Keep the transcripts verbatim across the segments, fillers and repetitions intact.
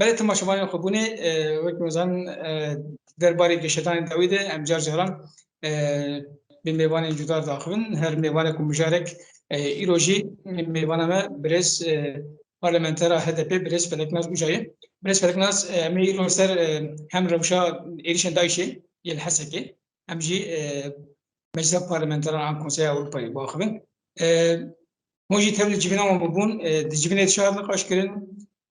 Belê temaşevanên xwebûnê, e, wek me zanin, e, derbarê geşedanê dawî de em car caran, e, bi mêvanên cuda diaxivin. Her mêvanek û mijarek, e, îro jî mêvana me birêz, e, parlamentera H D P birêz Feleknaz Uca ye. Birêz Feleknaz, e, em ê îro ser, e, hem rewşa êrişên DAIŞê yê li Hesekê, hem jî, e, Meclisa Parlamenteran an Konseya Ewropayê biaxivin. E, hûn jî tev li civîna wan bûbûn, e, di civînê de çi hat niqaş kirin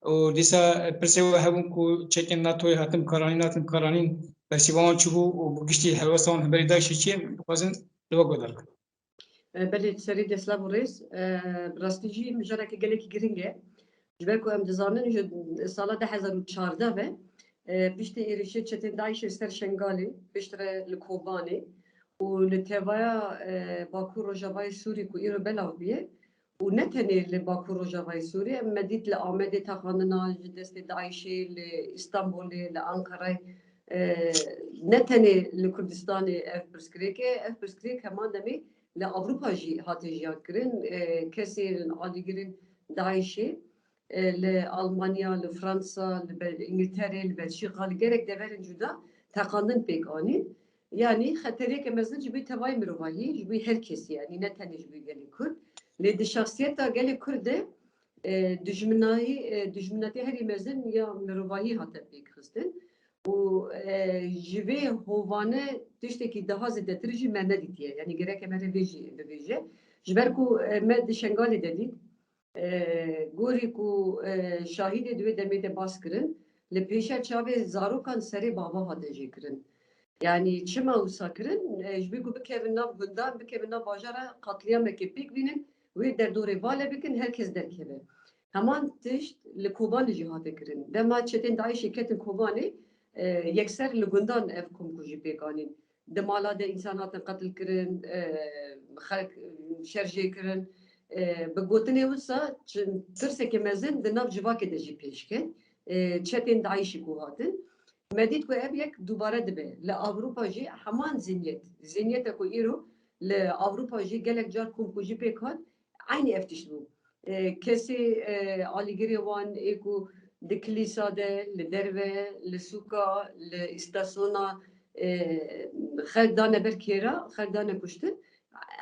û dîsa, e, pirsê we hebûn ku çekên NATOyê hatin bikaranîn, natin bikaranîn, bersiva wan çi bû û bi giştî helwesta wan hemberî DAIŞê çi ye, dixwazin li we guhdar bikin. E, belê, serî destlav û rêz. E, bi rastî jî mijareke gelekî giring e. Ji ber ku em dizanin ji sala du hezar û çardeh ve, e, piştî êrişê çetên DAIŞê li ser Şengalê, piştre li Kobanê û li tevaya, e, Bakur Rojavayê Sûrî ku îro belav bûye û ne tenê li Bakur Rojavayê Sûrî, em me dît li Amedê teqandina ji destê DAIŞê, li Îstanbulê, li Ankarayê, e, ne tenê li Kurdistanê ev pirsgirêk e, ev pirsgirêk heman demê li Ewropa jî hate jiyan kirin. E, kesên alîgirên DAIŞê, e, li Almanya, li Fransa, li Bel-, Îngiltere, li Belçîka, li gelek deverên cuda teqandin pêk anîn. Yanî xeteriyeke mezin ji bo tevayê mirovahî, ji bo her kesî, yanî ne tenê ji bo gelê Kurd. Lê di şexsiyeta gelê Kurd de, e, dijminayî, e, dijminatî herî mezin ya mirovahî hate pêk xistin. Û, e, ji vê hovane tiştekî daha zêdetir jî me nedîtiye. Yanî gerek e me re vê jî bibêje. Ji ber ku, e, me di Şengalê de dît, e, gorî ku, e, şahîdê di wê demê de bas kirin, li pêşa çavê zarokan serê bava hate jêkirin. Yanî çima wisa kirin? E, ji bo ku bikevin nav gundan, bikevin nav bajara, qatliyamekê pêk bînin, wê derdorê vale bikin, her kes derkeve. Heman tişt li Kobanê jî hate kirin. Dema çetên DAIŞê ketin Kobanê, e, yekser li gundan ev komkujî pêk anîn. Di mala de însan hatin qetil kirin, e, xelk, e, şer jê kirin. E, bi gotinê wisa çi-, tirseke mezin di nav civakê de jî pêş ket. E, çetên DAIŞê ku hatin. Me dît ku ev yek dubare dibe. Li Ewropa jî heman zîniyet. Zîniyete ku îro li Ewropa jî gelek car komkujî pêk hat, eynî ev tişt bû. E, kesê, e, alîgirê wan ê ku di kilîsa de, li derve, li sûka, li îstasyona, e, xelk dane ber kêra, xelk dane kuştin,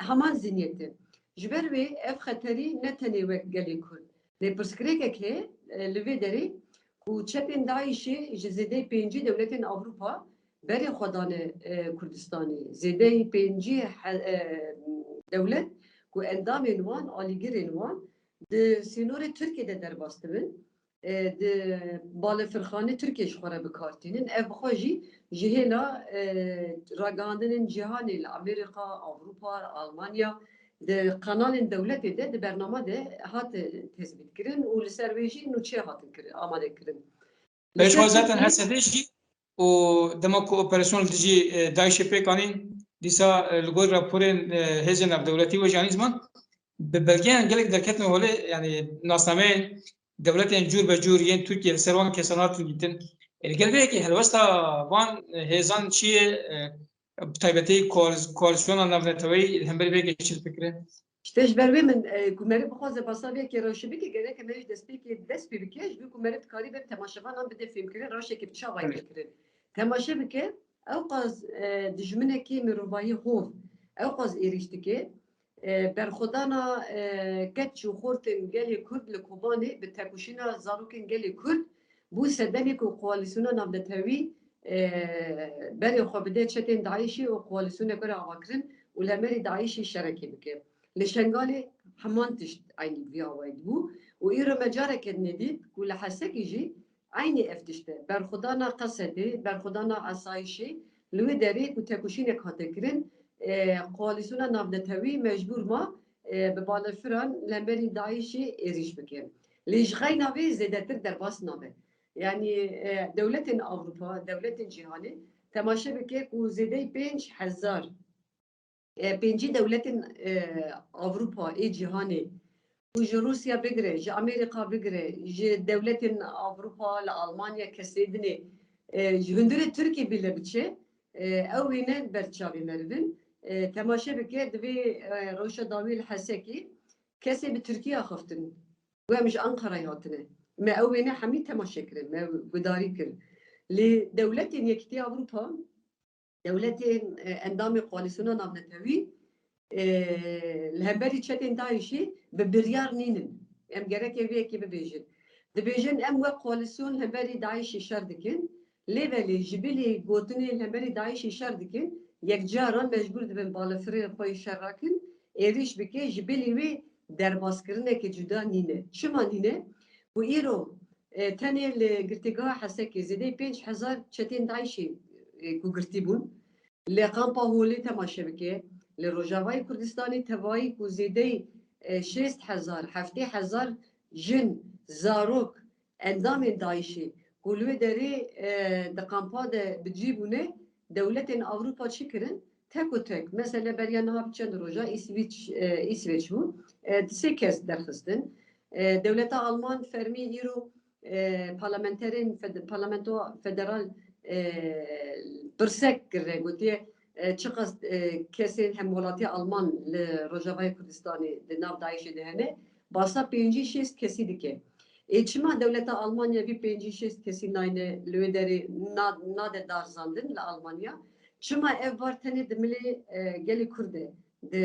heman zîniyet e. Ji ber wê ev xeterî ne tenê wek gelê Kurd. Lê pirsgirêkek heye, e, li vê derê ku çetên DAIŞê ji zêdeyî pêncî dewletên Ewropa berê xwe dane, e, Kurdistanê. Zêdeyî pêncî he-, e, dewlet ku endamên wan, alîgirên wan di sînorê Tirkiyê de derbas dibin, e, di balefirxanê Tirkiyê ji xwe re bi kar tînin. Ev bi xwe jî ji hêla, e, ragihandinên cîhanê li Amerîka, Ewropa, Almanya, di kanalên dewletê de, di bernama de hat tespît kirin û li ser wê jî nûçe hatin kirin, amade kirin. Li Pêşwa ser zaten Tirkiyê Hesedê jî û dema ku operasyon li dijî, e, DAIŞê pêk anîn, dîsa, e, li gor raporên, e, hêzên navdewletî wê jî anî ziman, bi belgeyan gelek derketin holê, yanî nasnameyên dewletên cûr be cûr yên Tirkiye li ser wan kesan hatin dîtin. E, li gel vê yekê helwesta van, e, hêzan çi ye? E, bi taybetî koal-, koalîsyona navneteweyî li hemberî vê yekê çi difikire? Ji te ji ber wê min, e, ku meriv bixwaze basa vê yekê rewşê bike, gerek e meriv ji destpêkê dest pê bike, ji bo ku meriv dikarîbe temaşevanan bide fêmkirin rewşekê bi çavayî Evet. tê kirin. Temaşe bike, ewqas, e, dijminekî mirovahî hov, ewqas êrîş dike, e, berxwedana, e, keç û xortên gelê Kurd li Kobanê bi tekoşîna zarokên gelê Kurd bû sedemê ku koalîsyona navnetewî, e, berê xwe bide çetên DAIŞê û koalîsyoneke re ava kirin û li hemerî DAIŞê şerekê bike. Li Şengalê heman tişt eynî bi vî awayî dibû û îro me careke dinê dît ku li Hesekê jî eynî ev tişt e. Berxwedana Qesedê, berxwedana esayîşê li wê derê ku tekoşînek hate kirin, e, koalîsyona navnetewî mecbûr ma, e, bi balefiran li hemberî DAIŞê êrîş bike. Lê ji xeyna vê zêdetir derbas nabe. Yanî, e, dewletên Ewropa, dewletên cîhanê temaşe bike ku zêdeyî pênc hezar, e, pêncî dewletên, e, Ewropa ê cîhanê, ku ji Rûsya bigire, ji Amerîka bigire, ji dewletên Ewropa, li Almanya kesê dinê, e, ji hundirê Tirkiyê bile biçe, e, ew wê ne ber çavê merivin. E, temaşe bike, divê, e, rewşa dawî li Hesekê kesê bi Tirkiyê axiftin. Ku em ji Ankarayê hatine. Me ew wêne hemî temaşe kirin, me gudarî kir. Lê dewletên Yekîtiya Ewropa, dewletên, e, endamê Koalîsyona Navnetewî, e, li hemberî çetên DAIŞ'ê bi biryar nînin. Em gereke vê yekê bibêjin. Dibêjin, em wek koalîsyon li hemberî DAIŞ'ê şer dikin. Lê belê ji bilî gotinê li hemberî DAIŞ'ê şer dikin, yekcara mecbûr dibin balafirê xwe yê şer rakin, êrîş bike, ji bilî wê derbaskirineke cuda nîne. Çima nîne? Ku îro, e, tenê li girtîgeha Hesekê zêdeyî pênc hezar çetên DAIŞ'ê, e, ku girtî bûn. Li kampa Holê temaşe bike. Li Rojavayê Kurdistanê tevayî ku zêdeyî, e, şêst hezar, heftê hezar jin, zarok, endamên DAIŞ'ê ku li wê derê, e, di kampa de bi cî bûne, dewletên Ewropa çi kirin? Tek û tek. Mesela beriya niha bi çend roja Îsvîç, e, Îsveç bû. E, di sê kes derxistin. E, dewleta Alman fermî îro, e, parlamenterên fed-, parlamento federal, e, pirsek kiriye, gotiye, e, çiqas, e, kesên hemwelatiya Alman li Rojavayê Kurdistanê di nav DAIŞ'ê de hene, basa pêncî şêst kesî dike. Ê çima dewleta Almanya vî pêncî şêst kesî nayne li wê derê na-, nade darzandin li Almanya? Çima ev bar tenê di milê, e, gelê Kurd de, di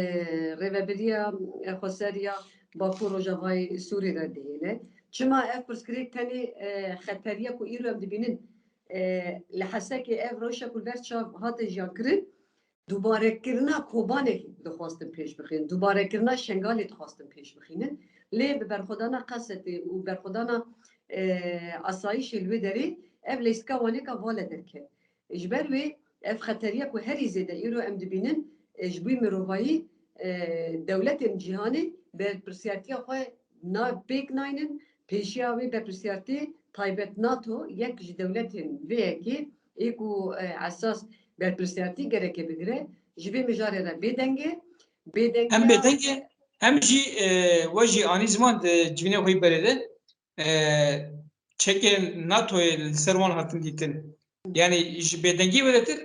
rêvebiriya, e, xweseriya Bakur Rojavayê Sûrî re dihêle? Çima ev pirsgirêk tenê, e, xeteriya ku îro em dibînin, e, li Hesekê ev rewşa ku li ber çav hate jiyankirin, dubarekirina Kobanê dixwastin pêş bixînin, dubarekirina Şengalê dixwastin pêş bixînin. Lê bi berxwedana Qesedê û berxwedana, e, asayişê li wê derê ev leyska wanêka vale derket. Ji ber wê ev xeteriya ku herî zêde îro em dibînin, e, ji bo mirovayî, e, dewletên cîhanê berpirsiyartiya xwe na-, pêk naynin, pêşiya wê berpirsiyartî taybet NATO yek ji dewletên vê yekê ê ku, e, esas berpirsiyartî gereke bigire, ji vê mijarê re bêdeng e, bêdeng Em ya bêdeng e, em jî, e, we jî anî ziman di civînê xwe yî berê de, e, çekên NATOyê li ser wan hatin dîtin. Yanî ji bêdengiyê wêretir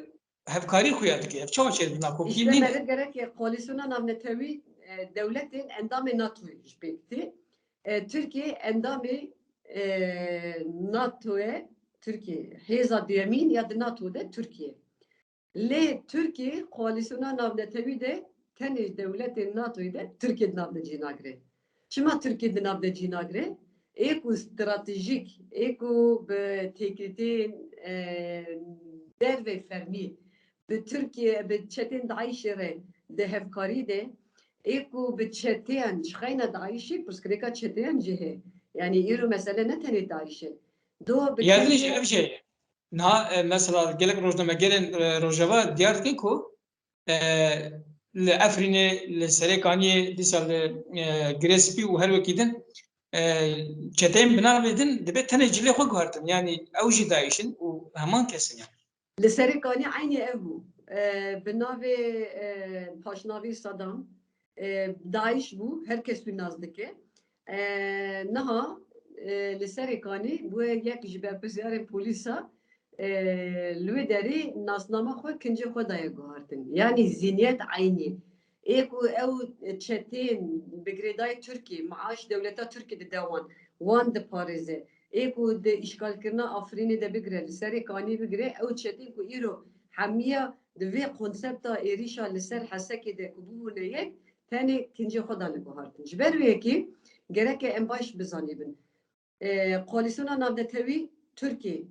hevkarî xuya dike. Ev çawa çêdibin? Nakokî Îşte nîne. Meriv gerek e koalîsyona navnetewî, e, dewletên endamê NATOyê ji pêk tê. E, Tirkiye endamê, e, NATOyê, Tirkiye hêza duyemîn ya di NATO de Tirkiye. Lê Tirkiye koalîsyona navnetewî de tenê dewletên NATOyê de Tirkiye di nav de cî nagire. Çima Tirkiye di nav de cî nagire? Ê ku stratejîk, ê ku bi têkiltiyên, e, dervê fermî, bi Tirkiye, bi çetên DAIŞ'ê re di hevkarî de, ê ku bi çeteyan, ji xeyna DAIŞ'ê pirsgirêka çeteyan jî heye. Yanî îro mesele ne tenê DAIŞ e. Do bi Ya din jî Tirkiye ev jî heye. Niha, e, mesela gelek rojnamegerên, e, Rojava diyar dikin ku, e, li Efrînê, li Serê Kaniyê, dîsa li, e, Girê Spî û her wekî din, e, çeteyên bi navê din dibe tenê cilê xwe guhertin. Yanî ew jî DAIŞ in û heman kes in yani. Li Serê Kanî eynî ev bû. E, bi navê, e, paşnavî Saddam, e, DAIŞ bû, her kes wî nas dike. E, niha, e, li Serê Kanî bûye yek ji berpirsiyarên polîsa, e, li wê derê nasnama xwe, kincê xwe daye guhartin. Yanî zîniyet eynî. Ê ku ew çetên bi girêdayî Tirkî, maaş dewleta Tirkî dide wan, wan diparêze. Ê ku di îşgalkirina Afrînê de bigire, li Serê Kanî bigire, ew çetên ku îro hemiya di vê konsepta êrîşa li ser Hesekê de ku bibûne yek, tenê kincê xwe dane guhartin. Ji ber wê yekê gereke em baş bizanîbin. E, Koalîsyona Navnetewî Tirkî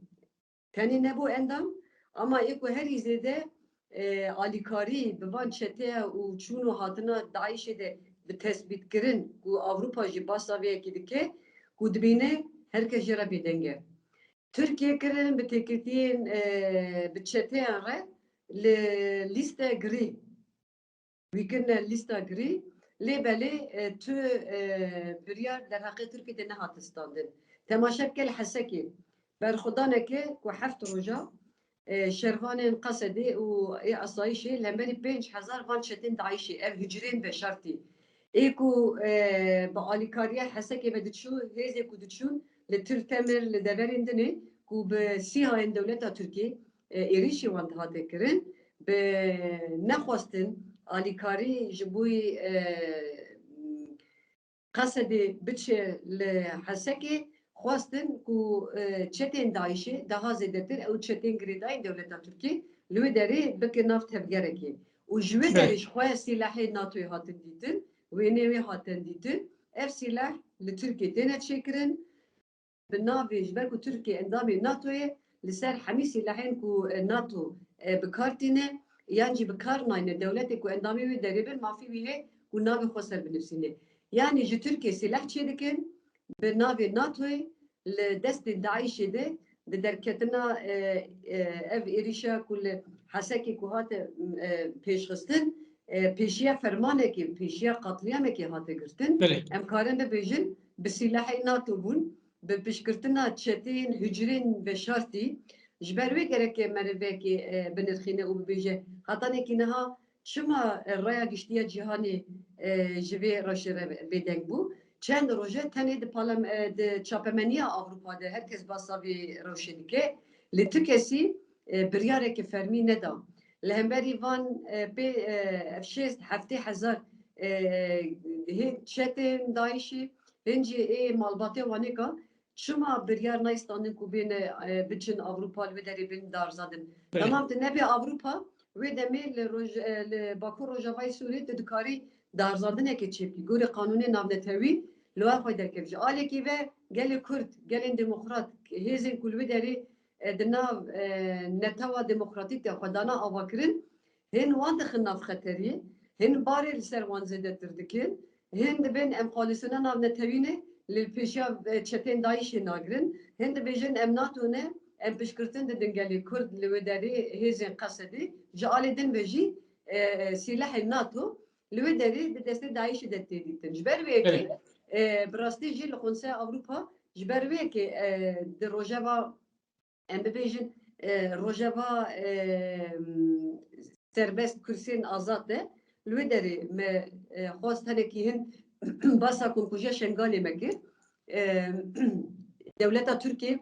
tenê nebû endam, ama ê ku herî zêde, e, alîkarî bi van çeteya û çûn û hatina DAIŞ'ê de bi tesbîtkirin ku Ewropa jî basa vê yekê dike, ku dibîne her kes jê re bêdeng e. Tirkiye kirin bi têkiltiyên, e, bi çeteyan re li lîste girî. Wî kirine lîsta girî, lê belê, e, tu, e, biryar derheqê Tirkî de nehate standin. Temaşe bike li Hesekê. Berxwedaneke ku heft roja, e, şervanên Qesedê û ê asayişê li hemberî pênc hezar van çetên DAIŞ'ê, ev hicrên veşartî. Ê ku, e, bi alîkariya Hesekê ve diçû, hêzê ku diçûn li Til Temir, li deverên din ê ku bi sîhayên dewleta Tirkî, e, êrîşî wan dihate kirin, bi nexwestin alîkarî ji bo, e, Qesedê biçe li Hesekê, xwestin ku, e, çetên DAIŞê daha zêdetir ew çetên girêdayî dewleta Tirkiyê li wê derê bikin nav tevgerekê. Û ji wê derê ji xwe sîlehê NATOyê hatin dîtin, wêneyê wê hatin dîtin. Ev sîleh li Tirkiyê têne çêkirin. Bi navê, ji ber ku Tirkiye endamê NATO ye, li ser hemî sîlehên ku, e, NATO, e, bi kar tîne, yan jî bi kar nayne, dewletê ku endamê wê derê bin, mafî wî heye ku navê xwe ser binivîsîne. Yanî ji Tirkiye sîleh çêdikin, bi navê NATOyê li destê DAIŞê de di derketina, e, e, ev êrîşa ku li Hesekê ku hate, e, pêşxistin, e, pêşiya fermanekê, pêşiya qatliyamekê hate girtin. Belê. Em karin bibêjin, bi sîlehê NATO bûn, bi piştgirtina çeteyên hucrên veşartî. Ji ber wê gereke merivekê, e, binirxîne û bibêje, hetanekî niha çima, e, raya giştî ya cîhanê, e, ji vê rewşê re bêdeng bû? Çend roj e tenê di parlam-, e, di çapemeniya Ewropa de her kes basa vê rewşê dike. Lê tu kesî, e, biryareke fermî neda. Li hemberî van, e, pê, e, ev şêst heftê hezar, e, hê çetên DAIŞê, hên jî ê malbatê Wanêka çima biryar nayê standin ku bêne, e, biçin Ewropa li wê derê bin darzandin? Belê. Temam, tu nebê Ewropa, wê demê li roj-, e, li Bakur Rojavayê Sûriyê tu dikarî darzandineke çêbikî. Gorî qanûnê navnetewî li wan xwe derkev. Ji alekî ve gelê Kurd, gelên demokrat, hêzên ku li wê derê, e, di nav, e, netewa demokratîk de xwe dana avakirin, hên wan dixin nav xeteriyê, hên barê li ser wan zêdetir dikin, hên dibên em koalîsyona navnetewî ne, lê li pêşiya, e, çetên DAIŞê nagirin, hên dibêjin em NATO ne, em piştgirtin didin gelê Kurd li wê derê hêzên Qesedê, ji alê din ve jî, e, sîlehên NATO li wê derê di destê DAIŞê de tê dîtin. Ji ber vê yekê, Evet. e, bi rastî jî li Konseya Ewropa, ji ber vê yekê, e, di rojeva, em bibêjin, e, rojeva, e, serbest, kursên azad de, li wê derê me, e, xwest hinekî hin basa komkujiya Şengalê me kir. E, dewleta Tirkiyê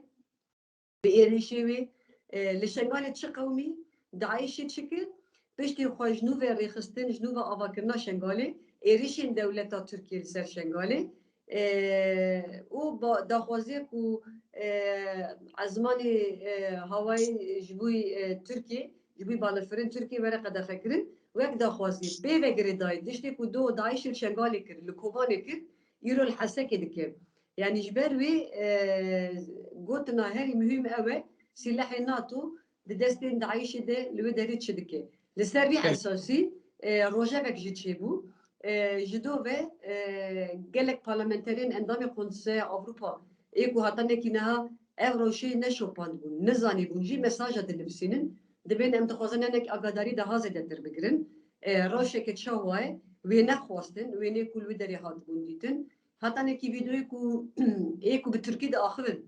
bi êrişê wê, e, li Şengalê çi qewimî, DAIŞê çi kir, piştî xwe ji nû ve rêxistin, ji nû ve avakirina Şengalê, êrişên dewleta Tirkiyê li ser Şengalê, e, û ba-, daxwaziye ku, e, ezmanê, e, hawayî ji bo, e, Tirkiyê, ji bo balafirên Tirkiyê were qedexekirin, wek daxwazî pê ve girêdayî, tiştê ku do DAIŞê li Şengalê kir, li Kobanê kir, îro li Hesekê dike. Yanî ji ber wê, e, gotina herî muhîm ew e, sîlehê NATO di destên DAIŞê de li wê derê çi dike. Li ser vî Evet. esasî, e, rojevek jî çêbû. E, ji do ve, e, gelek parlamenterên endamê Konseya Ewropa ê ku hetanekî niha ev rewşê neşopandibûn, nizanîbûn jî mesaja dinivîsînin. Dibên em dixwazin hinek agadarî daha zêdetir bigirin. E, rewşeke çawa ye? Wê nexwestin, wêneyê ku li wê derê hatibûn dîtin. Hetanekî vîdeoyê ku ê ku bi tirkî diaxivin,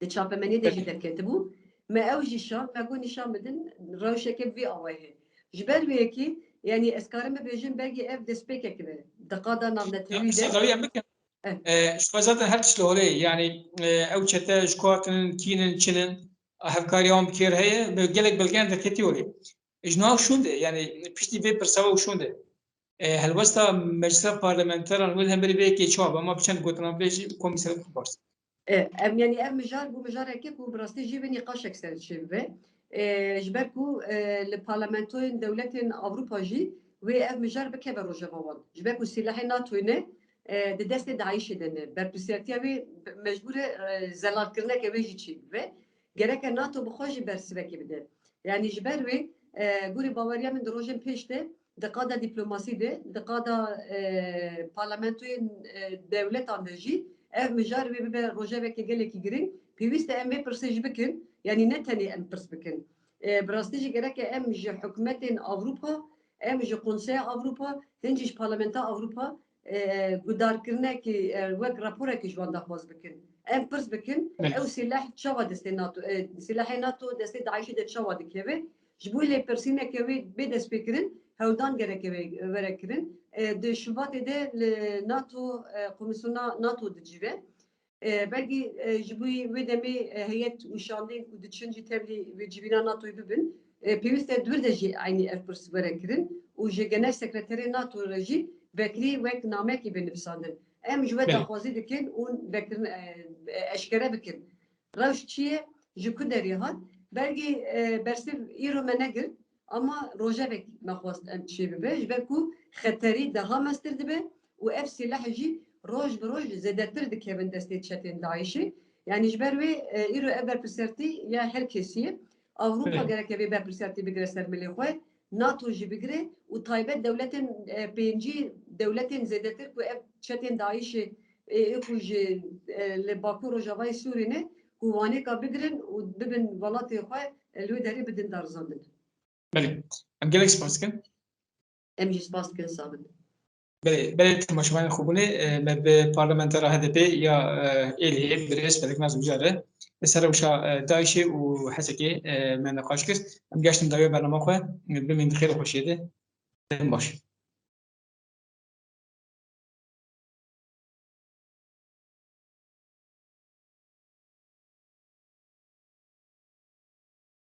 di çapemeniyê de jî derketibû. Me ew jî şand, me got nîşan bidin, rewşeke bi vî awayî heye. Ji ber wê yekê, yanî ez karim bibêjim, belkî ev destpêkek be. Di qada navnetewî de. Qisa dawî em bikin. Eh. E, ji xwe zaten her tişt li holê, yanî, e, ew çete ji ku hatinin, kînin, çinin, hevkariya wan bi kêr heye, bi gelek belgeyan derketî holê. Ji nav şûn de, yanî piştî vê pirsa û şûn de. E, helwesta Meclisa Parlamenteran wê li hemberî vê yekê çawa be? Ema bi çend gotina vê jî komî ser xwe bars. E, em, yanî ev mijar bû mijareke ku bi rastî jî wê nîqaşek ser çêbibe. E, ji ber ku, e, li parlamentoyên dewletên Ewropa jî wê ev mijar bikeve rojeva wan. Ji ber ku sîlehê NATOyê ne, e, di destê DAIŞê de ne. Berpirsiyartiya wê mecbûr e, e, zelalkirineke wê jî çêbibe. Gereke NATO bi xwe jî bersivekê bide. Yanî ji ber wê, e, gorî baweriya min di rojên pêş de, di qada dîplomasî de, di qada, e, parlamentoyên, e, dewletan de jî ev mijar wê bibe rojeveke gelekî girîng. Pêwîst e em vê pirsê jî bikin, yanî ne tenê em pirs bikin. E, bi rastî jî gereke em ji hikûmetên Ewropa, em ji Konseya Ewropa, hin jî ji Parlamenta Ewropa, e, gudarkirinekî, e, wek raporekî ji wan daxwaz bikin. Em pirs bikin, Evet. ew sîleh çawa destê NATO, e, sîlehê NATO destê DAIŞê de çawa dikeve? Ji bo lêpirsîneke wê bê destpêkirin, hewldan gereke wê were kirin. E, di Şubatê de li NATO, e, Komîsyona NATO dicive. E, belkî, e, ji bo wê demê, e, heyet û şandên ku diçin jî tevlî wê civîna NATOyê bibin. E, pêwîst e di wir de jî eynî ev pirs were kirin û ji Genel Sekreterê NATO re jî vekirî wek namekî bê nivîsandin. Em ji we Belê. daxwazî dikin û vekirin, e, eşkere bikin. Rewş çi ye? Ji ku derê hat? Belkî, e, bersiv îro me negir, ama rojevek me xwest em çê bibe. Ji ber ku xeterî daha mestir dibe û ev sîleh jî roj bi roj zêdetir dikevin destê çetên DAIŞê. Yanî ji ber wê, e, îro ev berpirsiyartî ya her kesî ye. Ewropa Belê. gerek e vê berpirsiyartî bigire ser milê xwe. NATO jî bigire û taybet dewletên, e, pêncî dewletên zêdetir ku ev çetên DAIŞê, e, ê ku ji, e, li Bakur Rojavayê Sûrî ne, ku wanêka bigirin û bibin welatê xwe, e, li wê derê bidin darizandin. Belê. Em gelek spas dikin. Em jî spas dikin, sax bin. Belê, belê temaşevanên xwebûnê, e, me bi parlamentera H D P ya, e, Êlihê birêz Feleknaz Ucar e. Li ser rewşa, e, DAIŞê û Hesekê, e, me niqaş kir. Em geştin dawî bernama xwe, e, bimîn di xêr û xweşiyê de. Dem baş.